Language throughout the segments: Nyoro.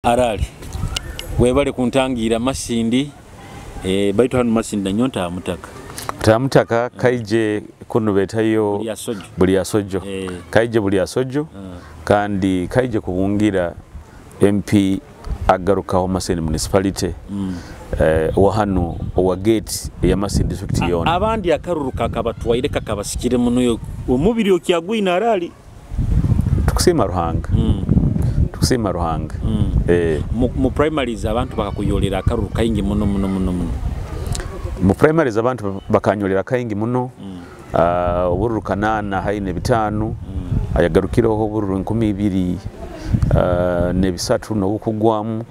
Arali webale kuntangira Masindi, baitu hanu Masindi nanyo ntamutaka. Tamutaka kaije kuno betayo buli asojo. Kaije buli asojo. Kandi kaije kubungira MP agarukaho Masindi municipality. Wa hanu owa gate ya Masindi district yona. Abandi akaruruka akabatwaire kakabasikire muno omubiri okyagwina Arali. Tukusima Ruhanga. Tukusima Ruhanga. Mu primaries abantu bakakuyolera akaruru kaingi muno muno muno muno. Mu primaries abantu bakanyolera kaingi muno. Obururu 8 haine 5. Ayagarukireho obururu 2000 ne3 n'obukugwamu.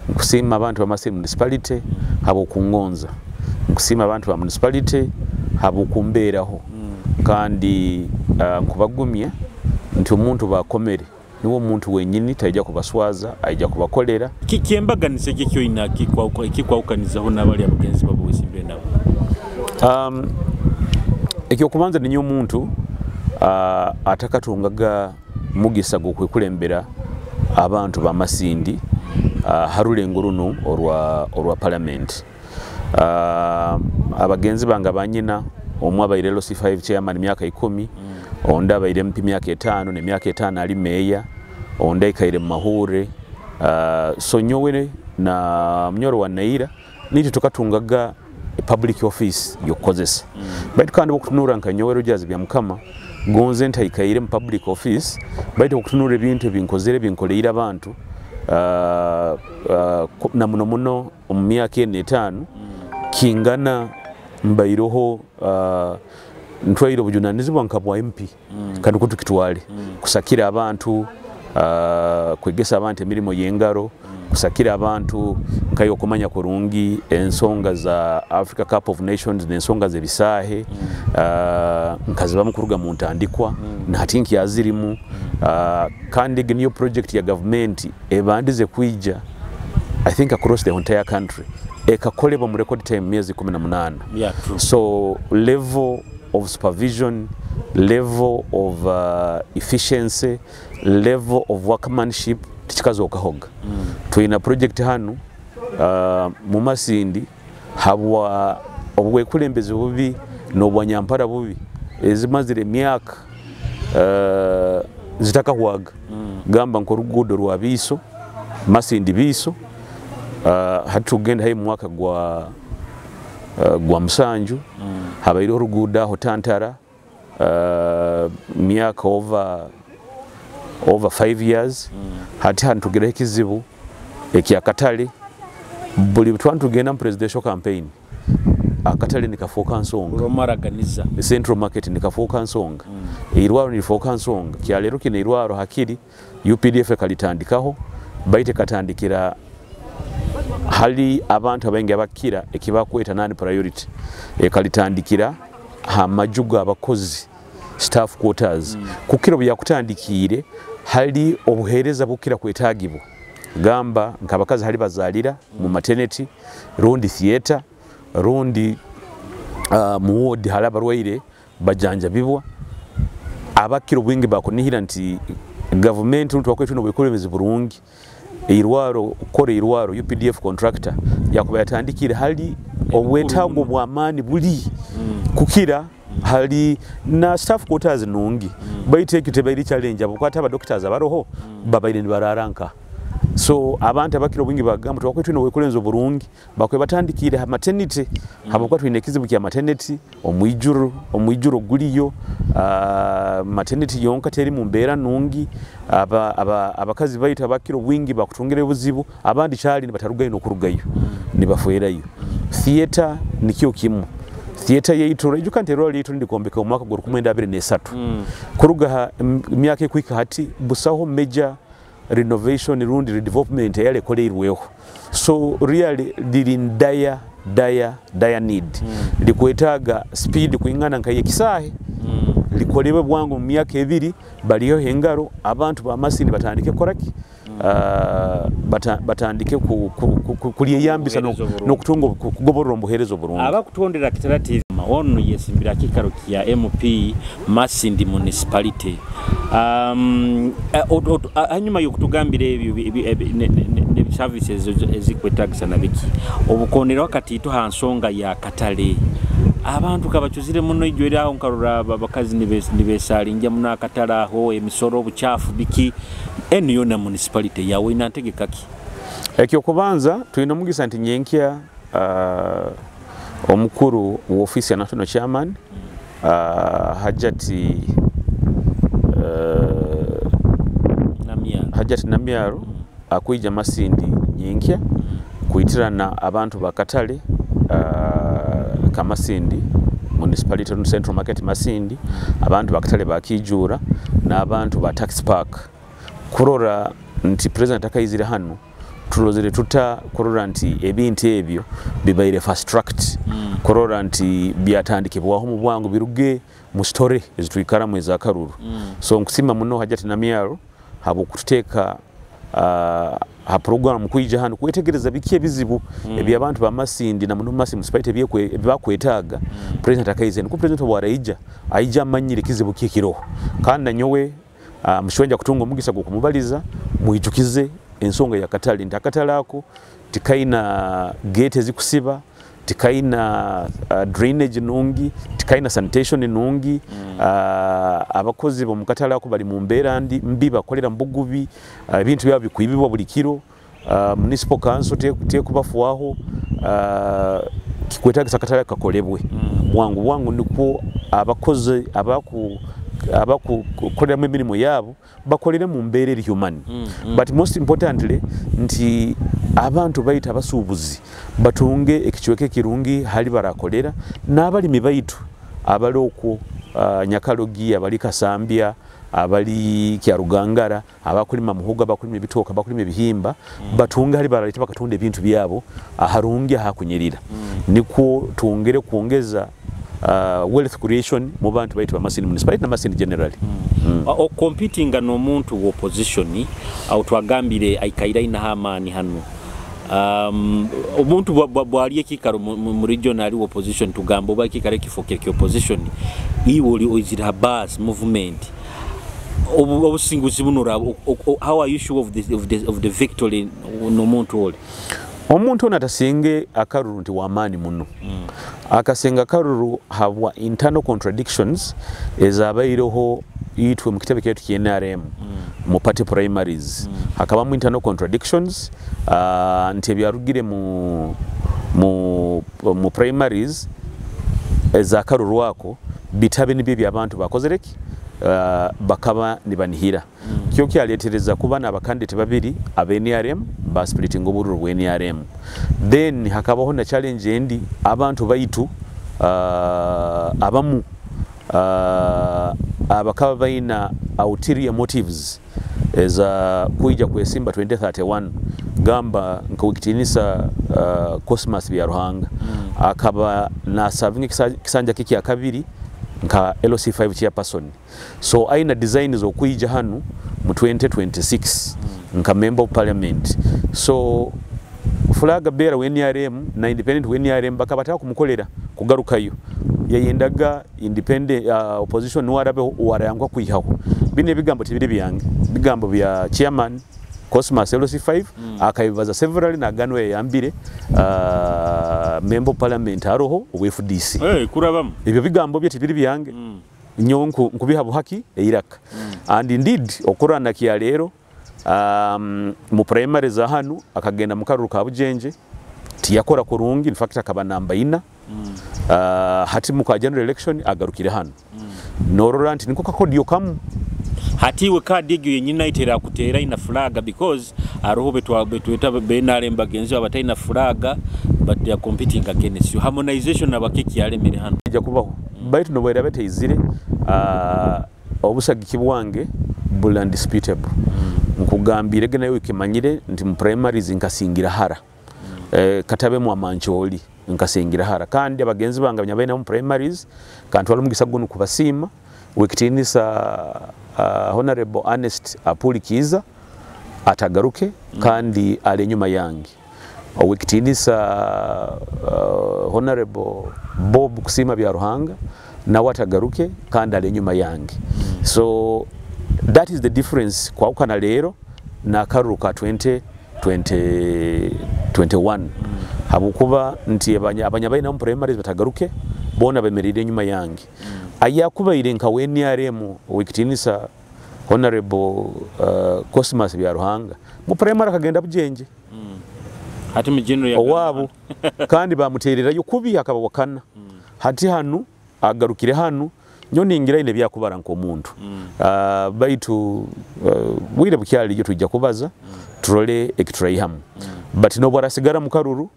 Nkusima abantu ba Masindi municipality habo kungonza. Nkusima abantu ba municipality habo kumbeeraho. Kandi nkubagumya nti omuntu bakomere niwo omuntu wenyini taija kubaswaza, aija kubakolera. Kikyembaganise kikyo ina kikwawukanizaho n'abali abagenzi babo wesimbe nabo. Ekyo kubanza ninyo omuntu atakatungaga mugisa gw'okwekulembera abantu ba Masindi harulengo runo orwa parliament. Abagenzi banga banyina omwe abaire LC5 chairman myaka 10, onda abaire MP myaka 5 ne myaka 5 ali meya, onda ikaire mu mahure. So nyowe na mnyoro wa Naira niti tukatungaga public office yokozesa. Baitu kandi okutunura nka nyowe Rogers Byamukama gonze ntaikaire mu public office, baitu okutunura ebintu ebinkozere binkoleire abantu na muno muno omu myaka ene 5 kingana mbairoho ntwaire obujunanizibwa nka bwa MP. Kandi kutukitwale kusakira abantu, kwegesa abantu emirimo y'engaro, kusakira abantu nkayo kumanya kurungi ensonga za Africa Cup of Nations n'ensonga z'ebisahe, nkazibamu kuruga mu ntandikwa na hati nkiyazirimu. Kandi niyo project ya government ebandize kuija I think across the entire country ekakolebwa mu record time miezi 18. Yeah, true. So level of supervision, level of efficiency, level of workmanship tikikazokahoga. Tuina project hanu mu Masindi habwa obwekulembezi bubi n'obwanyampara bubi ezimazire emyaka zitakahwaga. Gamba nkorugudo rwa Biso, Masindi Biso, hatugenda hayi mwaka gwa Musanju, habaire orugudo aho Tantara myaka over 5 years. Hati hantugera ekizibu ekyakatale buli tugenda mu presidential campaign akatale nikafuuka nsonga. Romaraganiza central market nikafuuka nsonga. Irwaro nilifuuka nsonga kyalero kino irwaro hakiri UPDF kalitandikaho baite katandikira hali abantu abaingi abakira ekibakweta nani priority ekalitandikira ha majuga abakozi staff quarters. Kukiro byakutandikire hali obuhereza bukira kwetagibwa gamba nkabakazi hali bazalira mu maternity rundi theater rundi mu ward hali abarwaire bajanja bibwa abakiro bwingi bakunihira nti government ntwakwetu no bwekulembezi burungi irwaro kore irwaro UPDF contractor yakuba yatandikire hali obwetago bwa amani buli kukira hali na staff quarters nungi. Baite ekitebairi challenge abukwata aba doctors abaroho babaire nibararanka. So abantu abakiro bwingi bagamba twakwetu no bwekulenzo burungi bakwe batandikire ha maternity habokwa twine kizibu kya maternity omwijuro guliyo maternity yonka teri mu mbera nungi abakazi baita abakiro bwingi bakutungire buzibu abandi chali nibatarugayo nokurugayo nibafuerayo. Theater nikyo kimu theater yaitu ijuka nti roli yitu ndikombeka omwaka gwa 2023. Kuruga myaka ekwika hati busaho major renovation rundi redevelopment yale koleirweho. So really liri dire dire dire need. Likwetaga speed kuingana nka yekisahe. Likolebe bwangu mu myaka ebiri baliyo hengaro abantu ba Masindi batandike koraki batandike kuliyambisa no kutunga kugoborora obuherezo burungi. Abakutondera Kitara TV ono yesimbira kikaro kya MP Masindi municipality. Hanyuma yokutugambira ebyo Services ezikwetagisa na biki obukonera wakati ha nsonga ya katale. Abantu kabacuzire muno ijwere aho nkarora abakazi nibesalinja muno akatale aho, emisoro, obuchafu, biki. Enu yona municipality yawe inantegeka ki? Ekyo kubanza tulina omugisa nti nyenkya omukuru wa office ya national chairman, Hajati Namyaro. Hajati Namyaro akwija Masindi nyenkya kuitirana abantu bakatale Kamasindi municipality, Central Market Masindi, abantu bakatale bakijura n'abantu ba tax park, kurora nti president akaizire hano turozere tuta kurora nti ebintu ebyo bibaire fast tracked, kurora nti byatandikibwaho mu bwangu, biruge mu story ezitwikaramu ezakaruru. So nkusima muno Hajati Namyaro habo kututeeka ha program kuija hano kwetegereza biki ebizibu ebyabantu ba Masindi na muno Masindi municipality ebyakwetaaga. President akaize nuko president bwaraija aija amanyire kizibu kikiroho, kandi nanyowe mushwenja kutunga omugisa gwo kumubaliza muijukize ensonga ya katale nti akatale ako tikaina gate ezikusiba, tikaina drainage nungi, tikaina sanitation nungi. Abakozi bo mukatale ako bali mu mbeera mbi, bakolera mbugubi, ebintu byabo bikwibibwa buli kiro. Municipal council tekubafuaho. Kikwetagisa akatale kakolebwe bwangu bwangu, nikwo abakozi abakukoleramu emirimu yabo bakolere mu mbeera eri human. But most importantly nti abantu bayita abasuubuzi batunge ekichweke kirungi hali barakolera, n'abalimi baitu abali okwo Nyakalogi, abali Kasambya, abali Kyarugangara, abakulima muhogo, abakulima ebitooke, abakulima ebihimba, batunge hali baraleta bakatunda ebintu byabo aharungi ahakunyirira. Nikwo tuongere kuongeza wealth creation mu bantu baitu ba Masindi municipality na Masindi generally. O competing n'omuntu wa opposition awo twagambire aikaira ina amaani hano. Omuntu bwali ekikaro mu region ali opposition, tugamba oba ekikaro ekifo kye opposition, iwe oli oizira bus movement, obusinguzi buno, how are you sure of the victory n'omuntu oli? Omuntu ono atasinge akaruru nti wamaani muno. Akasinga akaruru habwa internal contradictions ezabaireho itwe mu kitebe kyaitu kya NRM mu party primaries. Hakabamu internal contradictions, nti ebyarugire mu primaries ezakaruru ako bitabe nibyo ebyabantu bakozereki, bakaba nibanihira. Kyo kyaletereza kuba n'abakandidate babiri aba NRM basplitting obururu bwa NRM. Then hakabaho na challenge endi, abantu baitu abamu abakaba baina ulterior motives eza kuija kwesimba 2031, gamba nkawikitinisa Cosmas Byaruhanga akaba na serving kisanja kiki ya kabiri nka LC5 chairperson, so aina design zo kuija hanu mu 2026 nka member of parliament. So flag bearer wa NRM na independent wa NRM bakaba kumukolera kugarukayo, yayendaga independent opposition warabe warayangwa kwihaho. Bine bigambo tibiri byange, bigambo bya chairman Cosmas LC5, akabibaza several na ganwe yambire member of parliament aroho wa FDC. Hey, kurabamu ebyo bigambo bye tibiri byange. Nyo nkubiha buhaki eiraka. And indeed okurana kya leero mu primary za hanu akagenda mu karuru ka Bujenje tiyakora kurungi, in fact akaba namba 4. Hati mu ka general election agarukire hano. Norora nti niko kakodio kamu hatiwe kadi egyo yenyina itera kutera ina flaga, because aroho betweta benarem bagenzi abataina flaga, but they are competing against you. Harmonization abakiki yalemere hano ija kubaho. Baitu no bwera beteyizire obusagiki bwange buli undisputable. Nkugambire ge nayo ikimanyire nti mu primaries nkasingira hara. Katabe mu amancholi nkasingira hara, kandi abagenzi bange abanyabaina mu primaries kantu wali mugisa gunu kubasiima wekitinisa Honorable Ernest Apulikiza atagaruke kandi ali nyuma yange, wekitinisa Honorable Bob Kusima Byaruhanga nawe atagaruke kandi ali nyuma yange. So that is the difference kwawukana leero na karuru ka 2021, habwokuba nti abanyabaina mu primaries batagaruke, boona bemereire enyuma yange. Ayakubaire nka WNRM, owekitinisa Honorable Cosmas Byaruhanga, mu primary akagenda bujenje. Hati mu general owaabo, kandi bamutererayo kubi akabawakana. Hati hanu agarukire hanu, nyo ningira ine byakubara nk'omuntu. Baitu bwire bukyaliyo, tujja kubaza turole ekituraihamu. But nobwo arasigara mu karuru,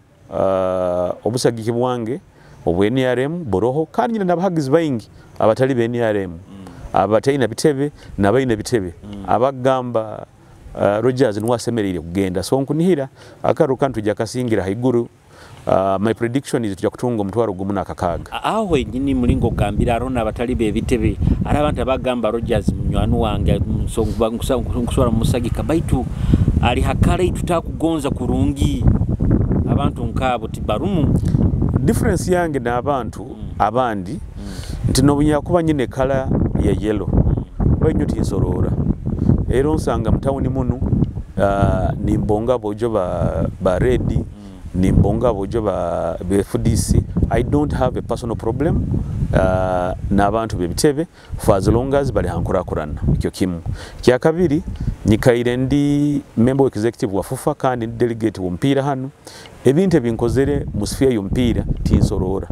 obusagiki bwange obwa NRM buroho, kandi nyina n'abahagizi baingi abatali be NRM, abataina bitebe n'abaina bitebe, abagamba Rogers niwe asemereire kugenda. So nkunihira akaruru kandi tujja kasingira haiguru. My prediction is tujja kutunga 16,000. Aho wenyini mulingo gambira arona abatali bebitebe, ari abantu abagamba Rogers munywani wange, nkusobora mumusagika, baitu ali hakale tutakugonza kurungi, abantu nkabo tibarumu. Difference yange n'abantu abandi nti nobunyakuba nyine kala ya yellow, bainyo tinsorora. Era onsanga mutawuni munu, nimbonga bojo ba red, nimbonga bojo ba FDC. I don't have a personal problem n'abantu bebitebe for as long as bali hankurakurana. Ekyo kimu. Kya kabiri, nyikaire ndi member executive wa FUFA kandi ndi delegate w'omupiira hano. Ebintu ebinkozere mu sphere y'omupiira tinsorora,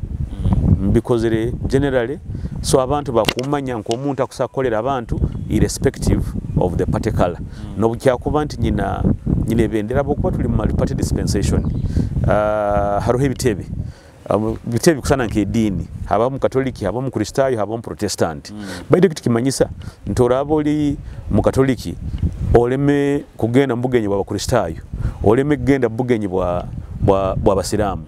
mbikozere generally, so abantu bakumanya nk'omuntu akusakolera abantu irrespective of the party color. Nobukyakuba nti nyina ebendera, bokuba tuli mu multi-party dispensation, hariho ebitebe, bitebe bikusana nk'ediini, haba mu Katoliki, haba mu Kristayo, haba mu Protestant. Baitu kitu kimanyisa nti oraba oli mu Katoliki oleme kugenda mu bugenyi bw'Abakristayo, oleme kugenda mu bugenyi bw'Abasiraamu.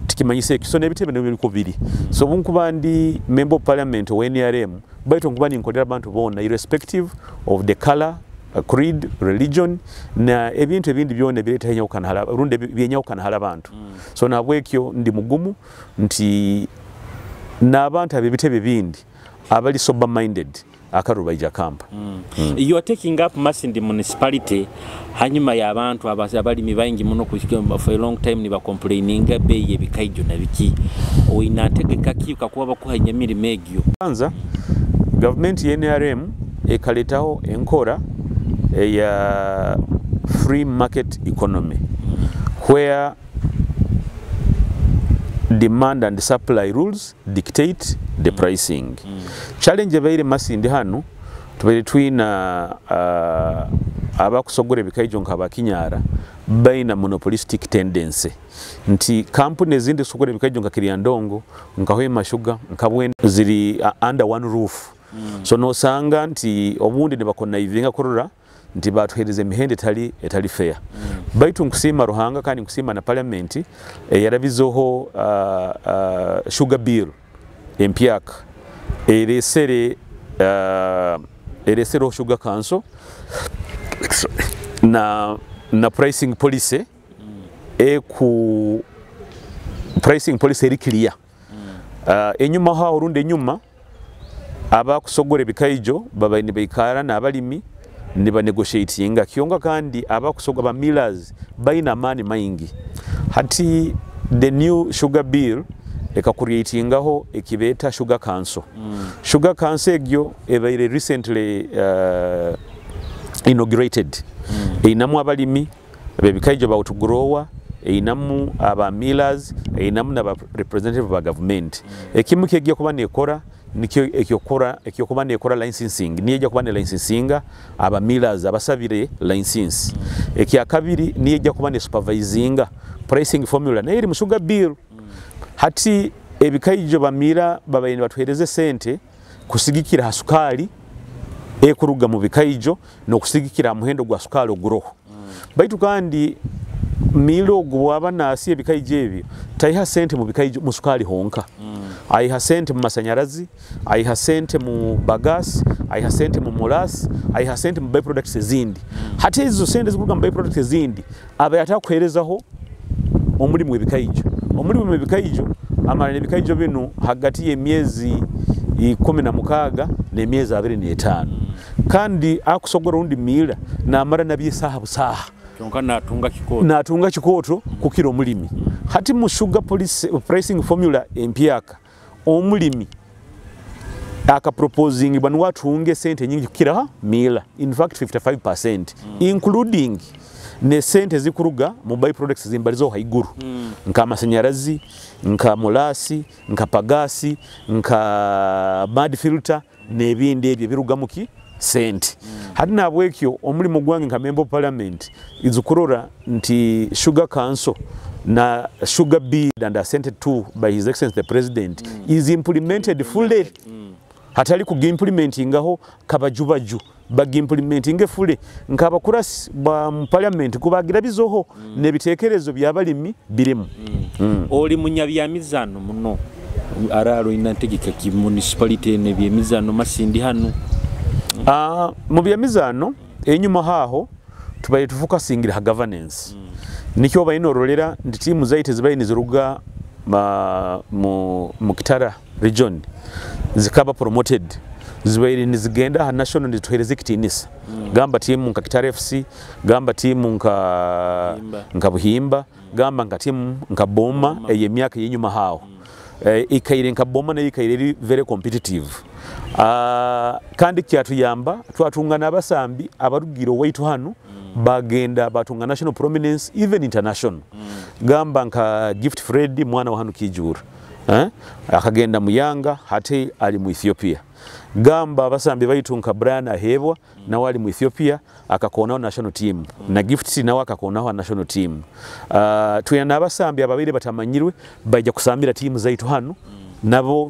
Tikimanyisa ekyo. So n'ebitebe nabyo biriko biri. So bunkuba ndi member of parliament owa NRM, baitu nkuba ninkolera abantu boona irrespective of the color, creed, religion na ebintu ebindi byona ebireeta enyawukana rundi byenyawukana hala abantu. So nabwekyo ndi mugumu nti n'abantu ab'ebitebe bindi abali sober minded akaruru baija kampa. You are taking up Masindi municipality hanyuma y'abantu abalimi baingi muno for a long time niba complaininga beyi ebikaijo na biki. Oyina ntegeka ki kakuba bakuha emirimo egyo? Kwanza government ya NRM ekaletaho enkora eya free market economy, where demand and supply rules dictate the pricing. Challenge ebaire Masindi hanu, tubaire twina abakusogora ebikaijo nka bakinyara baina monopolistic tendency, nti kampuni ezindi sogora ebikaijo nka Kiryandongo, nka Hoima Sugar, nka Bwende ziri under one roof. So nosanga nti obundi ne bakonnaivinga kurora nti batuhereza emihendo etali fair. Baitu nkusima Ruhanga kandi nkusima na parliament yarabizoho sugar bill empyaka eresere sugar council na pricing policy, eku pricing policy eri clear. Enyuma ho orundi enyuma abakusogora ebikaijo babaine baikara n'abalimi niba negotiatinga kyonga, kandi abakusoga ba millers baina amani maingi. Hati the new sugar bill ekakureatingaho ekibeta sugar council. Sugar council egyo ebaire recently inaugurated. Einamu abalimi bebikaijo ba outgrower, einamu aba millers, einamu n'aba representative ba government. Ekimu kyegya kuba nekora nikyo ekyokora ekyokuba nekora licensing, niye ejja kuba ne licensinga aba millers abasabire license. Ekya kabiri niye ejja kuba ne supervisinga pricing formula naye eri mu sugar bill. Hati ebikaijo bamira babaine batuhereze sente kusigikira ha sukali ekuruga mu bikaijo n'okusigikira muhendo gwa sukali oguroho. Baitu kandi milo gwaba nasi ebikaijo ebyo taiha sente mu bikaijo mu sukali honka. Aiha sente mu masanyarazi, aiha sente mu bagasse, aiha sente mu molasses, aiha sente mu byproducts ezindi. Hati ezo sente zikuruga mu byproducts ezindi aba yatakuherezaho omulimu w'ebikaijo. Omulimu w'ebikaijo amara n'ebikaijo bino hagati y'emyezi 16 n'emyezi 25. Kandi akusogora undi mila namara nabye saha busaha. Kyonka natunga kikooto. Natunga kikooto kukira omulimi. Hati mu sugar policy, pricing formula empyaka, omulimi akaproposingibwa niwe atunge sente nyingi kukira miller, in fact 55%, including ne sente zikuruga mu by products zimbalizo haiguru, nka amasanyarazi, nka molasses, nka bagasse, nka mud filter n'ebindi ebyo biruga muki sente. Hati nabwekyo omulimu gwange nka member of parliament izukurora nti Sugar Council na sugar bill and assented to by His Excellency the President is implemented fully. Hatali kugimplementingaho kabajubaju, bagimplementinge fully. Nkabakurasi ba mu parliament kubagira bizoho n'ebitekerezo by'abalimi birimu. Oli munyabyamizano muno, araro ina ntegeka ki municipality nebyemizano Masindi hano? Mu byemizano enyuma haho tubaye tufocusingira ha governance. Nikyo bayina orolera nti tiimu zaitu zibaye niziruga mu Kitara region zikaba promoted, zibaire nizigenda ha national nizituhereza ekitinisa. Gamba tiimu nka Kitara FC, gamba tiimu nka Buhimba. Nka Buhimba, gamba nka tiimu nka Boma ey'emyaka y'enyuma haho. Ikaire nka Boma nayo ikaire eri very competitive. Kandi kyatuyamba twatunga n'abasambi abarugire owaitu hano, bagenda batunga national prominence, even international. Gamba nka Gift Fred, mwana wa hano Kijura, eh? Akagenda mu Yanga, hati ali mu Ethiopia. Gamba abasambi baitu nka Brian Ahebwa, nawe ali mu Ethiopia akakonaho national team, na Gift nawe akakonaho national team. Tuyina n'abasambi ababiri batamanyirwe bajja kusambira tiimu zaitu hano, nabo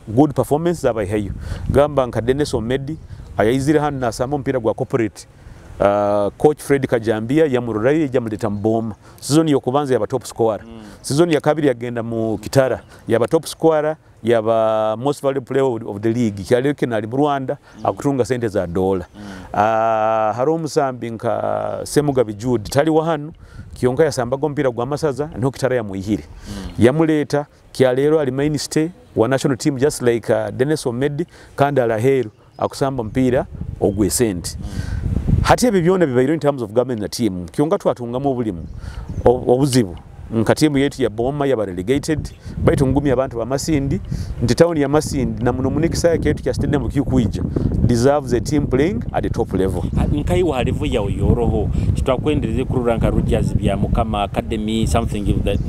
good performance zabayihayo. Gamba nka Dennis Omedi ayaizire hano nasamba omupiira gwa corporate. Coach Fred Kajambia yamururayo yamuleta mu Boma. Season yokubanza yaba top scorer. Season ya kabiri yagenda mu Kitara yaba top scorer, yaba most valuable player of the league. Kyaleke nali mu Rwanda akutunga sente za dola. Hari omusambi nka Semugabi Jude tali wa hano, kiyonka yasambaga omupiira gwa masaza, niho Kitara yamwihire yamuleta. Kyalero ali mainstay wa national team just like Dennis Omedi, kandi alaheru akusamba mpira ogwesente. Hati ebyo byona bibaire in terms of government na team. Kyonka twatungamu obulimu obuzibu nka tiimu yetu ya Boma yaba relegated, baitu ngumi abantu ba Masindi nti town ya Masindi na muno munikisaya ketu kya stadium kikuija deserves a team playing at the top level. Nkaiwa halivu yawe yoroho kitwakwendereze kurura nka Rogers bya Mukama Academy, something of that,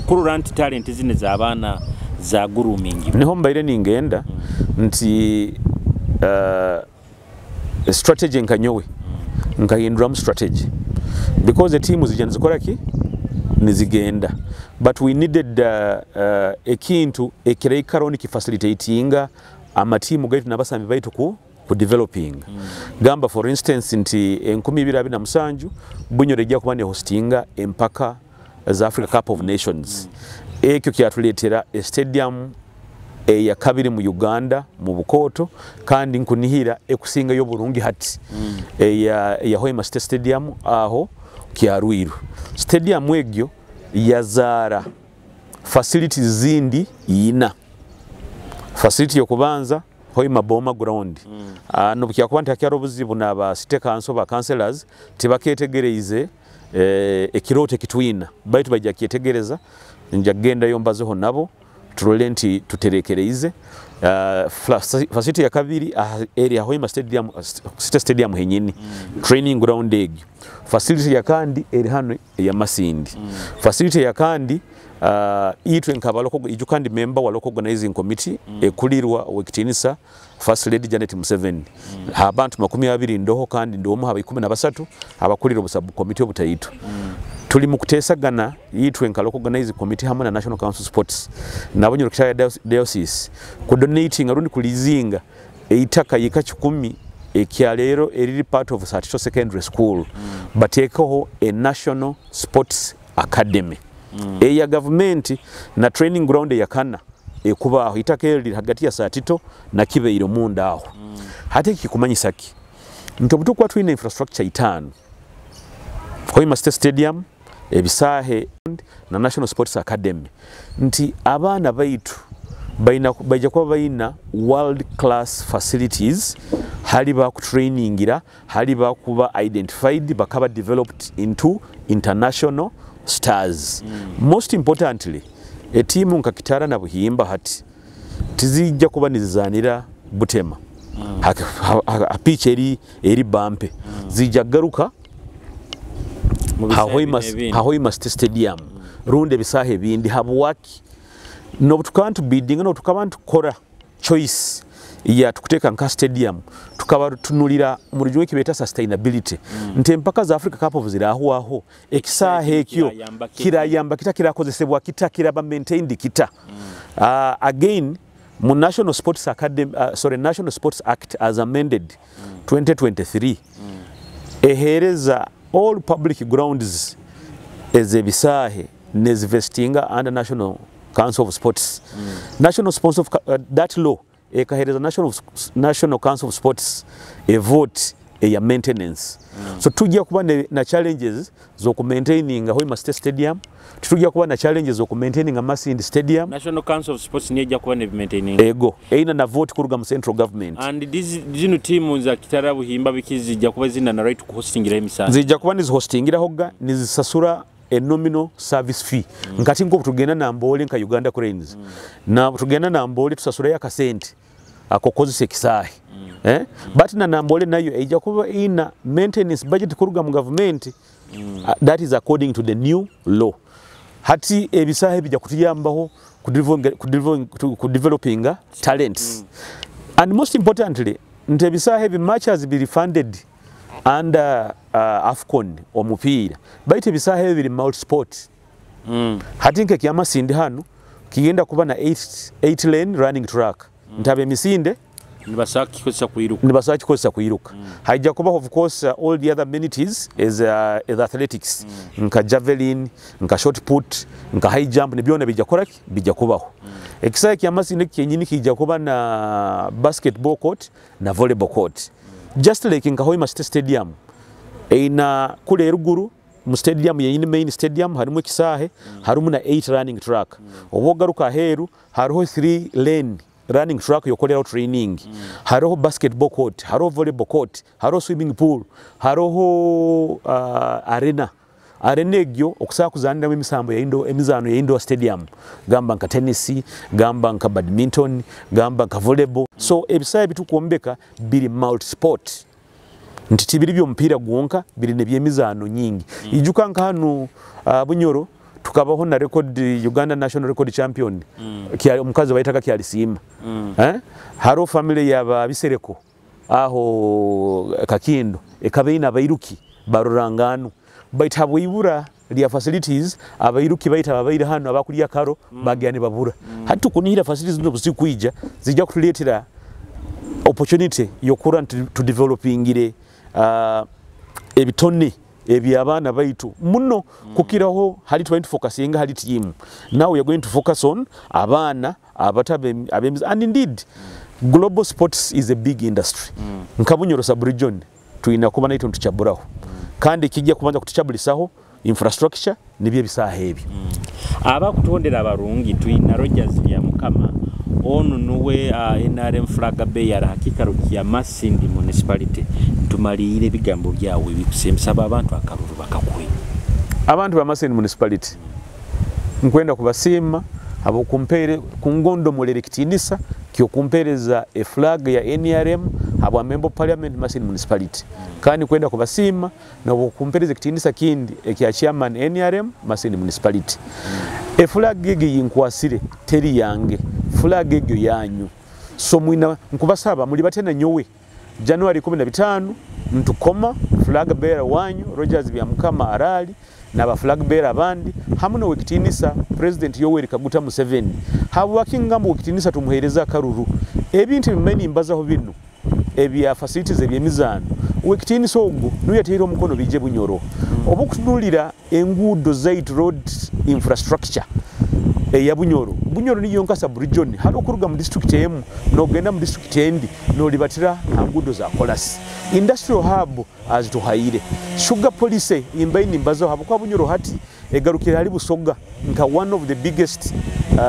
Kurura nti talent zine za abaana za grooming. Niho mbaire ningenda nti strategy nkanyowe nkahinduramu strategy because the team zijja nizikora ki nizigenda, but we needed ekintu ekiraikaraho nikifacilitatinga amatiimu gaitu n'abasambi baitu ku developing. Gamba for instance nti 2027 Bunyoro ejja kuba ne hostinga empaka za Africa Cup of Nations. Ekyo kyatuleetera stadium eya kabiri mu Uganda mu Bukoto, kandi nkunihira ekusingayo burungi hati, eya Hoima State Stadium aho Kyarwiru. Stadium egyo yazaara facilities zindi ina. Facility yokubanza Hoima Boma ground. No kyakuba nti hakyari obuzibu n'aba city council ba councillors tibaketegereize ekiroto ekitwina, baitu bajja kyetegereza, nja kugendayo mbazeho nabo turole nti tuterekereize. Facility ya kabiri eri Hoima Stadium, City Stadium henyini, training ground egyo. Facility ya kandi eri hano ya Masindi. Facility ya kandi itwe nkaba local ijo kandi member wa local organizing committee ekulirwa wekitinisa First Lady Janet Museveni. Abantu 20 ndoho kandi ndomo haba 13 abakulira obusabu committee obutaitu. Tuli mu kuteesagana itwe nka local organizing committee hamwe na National Council Sports nabonye Rukitare Diocese ku donating arundi kulizinga eitaka yika 10 ekyalero eriri part of Satito Secondary School, bateekaho a National Sports Academy eya government na training ground yakana ekubaaho. Itaka eryo liri hagati ya Satito na Kibeiro munda aho. Hati kikumanyisa ki nti obutukuba tulina infrastructure itaano, Hoima State Stadium, ebisaahe na National Sports Academy, nti abaana baitu Baija kuba baina world class facilities hali bakutrainingira, hali bakuba identified, bakaba developed into international stars. Most importantly, etiimu nka Kitara na Buhimba hati tizijja kuba nizizanira Butema pitch eri bampe, zijja garuka Hoima Stadium rundi ebisaha ebindi. Habwaki? Nobutukaba ntubidinga, nobutukaba ntukora choice ya tukuteka nka stadium, tukaba tunulira mu rujungu kibeta sustainability, nti empaka za Africa Cup of zirahwaho, ekisaha ekyo kirayamba kita, kirakozesebwa kita, kiraba maintained kita. Again, mu National Sports Academy, sorry, National Sports Act as amended 2023 ehereza all public grounds ezebisahe nezivestinga under National Council of Sports. National Sports of that law ekahereza National Council of Sports a vote eya maintenance. So tujja kuba na challenges zo ku maintaining Hoima State Stadium, tujja kuba na challenges zo ku maintaining Masindi Stadium. National Council of Sports niye kuba ne maintaining ego eina na vote kuruga mu central government. And these zino team za Kitara, Buhimba bikizi zijja kuba zina na right ku hostingira emisano, zijja kuba nizi hostingira hoga nizisasura a nominal service fee. Nkati nko tugenda na Mbole nka Uganda Cranes, na tugenda na Mbole tusasura ya kasente akokozesa ekisahe. But na Nambole nayo ejja kuba ina maintenance budget kuruga mu government. That is according to the new law. Hati ebisahe bijja kutuyambaho ku developing talents. And most importantly, nti ebisahe bi matches be refunded under AFCON omupiira, baitu ebisahe biri multi sport. Hati nke kyamasindi hano kigenda kuba na 8 lane running track, ntabe emisinde nibasobola kikozesa kuiruka. Haija kuba of course all the other amenities as athletics, nka javelin, nka shot put, nka high jump, nibyona bijja kola bijja kubaho. Ekisae kyamasinde kyenyini kijja kuba na basketball court na volleyball court. Just like nka Hoima State Stadium eina kule eruguru mu stadium yenyini, main stadium, harimu ekisahe, harimu na 8 running track. Obogaruka aheru hariho 3 lane running track yokolera training, hariho basketball court, hariho volleyball court, hariho swimming pool, hariho arena. Arena egyo okusobola kuzaniramu emisambo ya indoor, emizano ya indoor stadium, gamba nka tennis, gamba nka badminton, gamba nka volleyball. So ebisae bitukuombeka biri multi sport, nti tibiri by'omupiira gwonka, biri nebyemizano nyingi. Ijuka nka hano Bunyoro tukabaho na record, Uganda national record champion, omukazi bayitaga Kyalisiima. Hariho family yaba Bisereko aho Kakindo ekabeina abairuki barurangano, baitu habwibura lya facilities abairuki baita ababaire hano abakulya karo bagya babura. Hati tukunihira facilities zino busikwija zijja kutuleetera opportunity yokura to developingire ebitone ebyabaana baitu muno kukiraho hali trying to focusinga hali team. Now we are going to focus on abaana abatabe abemizi, and indeed global sports is a big industry. Nka Bunyoro sub region tuina kuba naito ntuchaburaho, kandi kijja kubanza kutuchabulisaho infrastructure nibye bisaha ebyo. Abakutondera abarungi tuina Rogers Byamukama ono nuwe NRM flag bearer hakika rukia Masindi municipality. Tumalire ebigambo byawe ebikusemsaba abantu akalulu bakakwe. Abantu ba Masindi municipality nkwenda kubasiima abokumpere kungondo mulere kitinisa kyokumpereza e flag ya NRM habwa member parliament Masindi municipality. Kandi kwenda kubasiima nabokumpereza kitinisa kindi ekya chairman NRM Masindi municipality. E flag egi yinkwasire teri yange, flag egyo yanyu. So mwina nkubasaba muli batena nyowe January 15 ntukoma flag bearer wanyu Rogers Byamukama arali na flag bearer abandi hamwe no wekitinisa President Yoweri Kaguta Museveni. Habwaki ngambo wekitinisa tumuhereza akaruru ebintu bimeni mbazaho bino ebya facilities ebyemizano wekitinisa ogwo nuye yateire omukono bije Bunyoro. Obukutunulira enguudo zaitu road infrastructure eya Bunyoro. Bunyoro niyo nka sub region hali okuruga mu district emu nogenda mu district endi nolibatira nguudo za kolasi. Industrial hub azituhaire sugar policy imbaini mbazo habukwa Bunyoro hati egarukira hali Busoga nka one of the biggest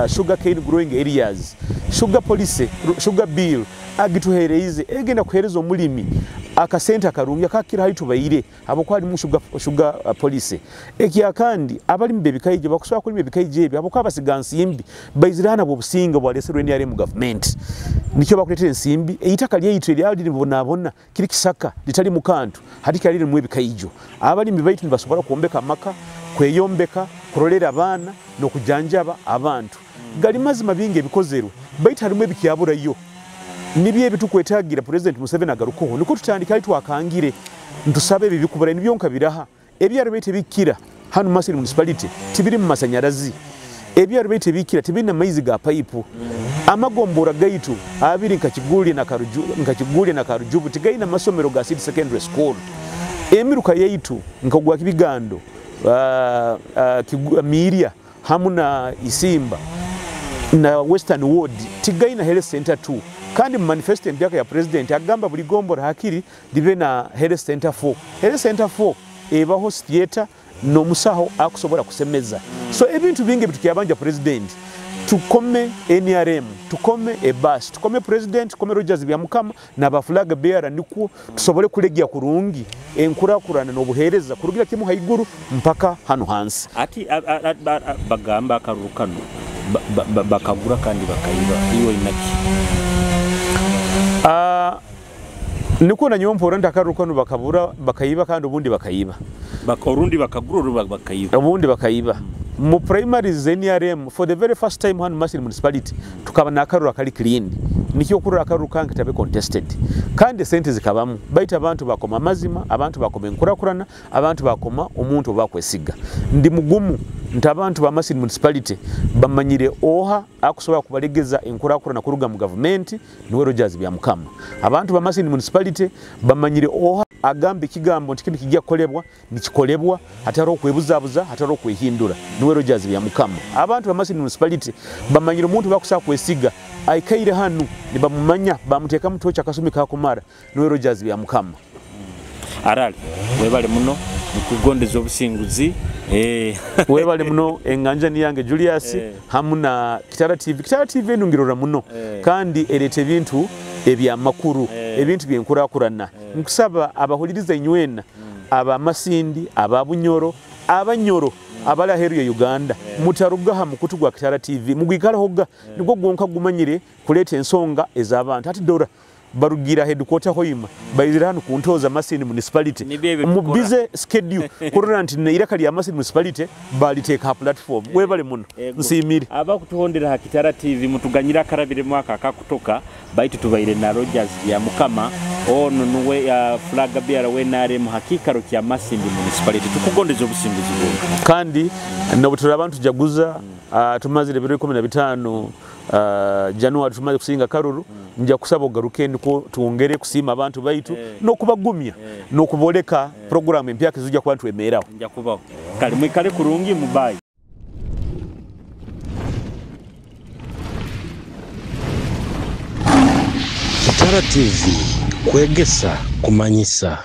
sugar cane growing areas. Sugar policy, sugar bill agituhereize egenda kuhereza omulimi akasente akarungi akakira hali tubaire habwokuba harimu sugar policy. Ekyakandi abalimi b'ebikaije bakusobola kulima ebikaije ebyo habwokuba basiga nsimbi baizire hano obusinga bwaleserwe NRM government nikyo bakuleetera ensimbi. Eitaka lyaitu eryali libonabona kiri kisaka litali mukantu hati kyali lirimu ebikaijo. Abalimi baitu nibasobola kwombeka amaka, kweyombeka, kurolera abaana n'okujanjaba abantu. Gali mazima bingi ebikozerwe baitu harimu ebikyaburayo nibyo ebitukwetagira President Museveni agarukoho niko tutandika ali twakangire ntusabe ebi bikubura nibyo nkabiraha ebyaro baitu bikira hano Masindi municipality tibiri mu masanyarazi, ebyaro baitu bikira tibiri na maizi ga paipu. Amagombora gaitu abiri nka Kiguli na Karuju, nka Kiguli na Karujubu tigaina masomero ga city secondary school. Emiruka yaitu nka gwa Kibigando, Miria hamu na Isimba na Western Ward tigaina health center 2. Kandi mu manifesto empyaka ya president agamba buli gombora hakiri libe na health center 4. Health center 4 ebaho theater n'omusaho akusobola kusemeza. So ebintu bingi bitukyabanja president. Tukome NRM, tukome ebas, tukome president, tukome Rogers Byamukama na ba flag bearer nikwo tusobole kulegya kurungi enkurakurana n'obuhereza kurugira kimu haiguru mpaka hano hansi. Ati bagamba akaruru kano bakagura kandi bakayiba iwe inaki. Niko na nyompora ndakaruru kano bakabura bakayiba kandi ubundi bakayiba. Orundi bakagura orundi bakayiba. Ubundi bakayiba. Mu primaries NRM for the very first time hano Masindi municipality tukaba nakaruru akali clean. Nikyo kurura akaruru kange tabe contested. Kandi sente zikabamu. Baita abantu bakoma amazima, abantu bakoma enkurakurana, abantu bakoma omuntu bakwesiga. Ndi mugumu nti abantu ba Masindi municipality bamanyire oha akusobola kubalegeza enkurakurana kuruga mu government niwe Rogers Byamukama. Abantu ba Masindi municipality bamanyire oha agamba ekigambo nti kino kijja kukolebwa nikikolebwa hatari okwebuzabuza hatari okwehindura niwe Rogers Byamukama. Abantu ba Masindi municipality bamanyire omuntu bakusaba kwesiga aikaire hanu nibamumanya bamuteeka mu tocha akasumi kakumara niwe Rogers Byamukama. Arali webale muno nikugondeza obusinguzi. Webale muno enganja ni yange Julius hamu na Kitara TV. Kitara TV enungirora muno kandi ereta ebintu ebyamakuru ebintu byenkurakurana. Nkusaba abahuliriza inywena aba Masindi, aba Bunyoro, abanyoro abali aheru ya Uganda mutarugaha mukutu gwa Kitara TV mugwikalahoga nigwo gwonka gumanyire kuleta ensonga ez'abantu. Ati dora barugira headquarter hoima bayizira hano kuntoza Masindi municipality mu busy schedule kurora nti neiraka lya Masindi municipality baliteeka platform. Webale muno nsiimire abakutuhondera ha Kitara TV mutuganyira akarabire mwaka akakutoka baitu tubaire na Rogers Byamukama ono nuwe ya flag bearer we NRM hakikaro kya Masindi municipality. Tukugondeza obusinguzi bwo kandi nobutura abantu jaguza tumazire ebiro 15 January tumaze kusinga karuru. Nja kusaba ogaruke niko tuongere kusima abantu baitu nokubagumya nokuboleka program empya kizujja kuba ntwemeraho. Nja kubaho kali mwikale kurungi mubayi. Kitara TV kwegesa kumanyisa.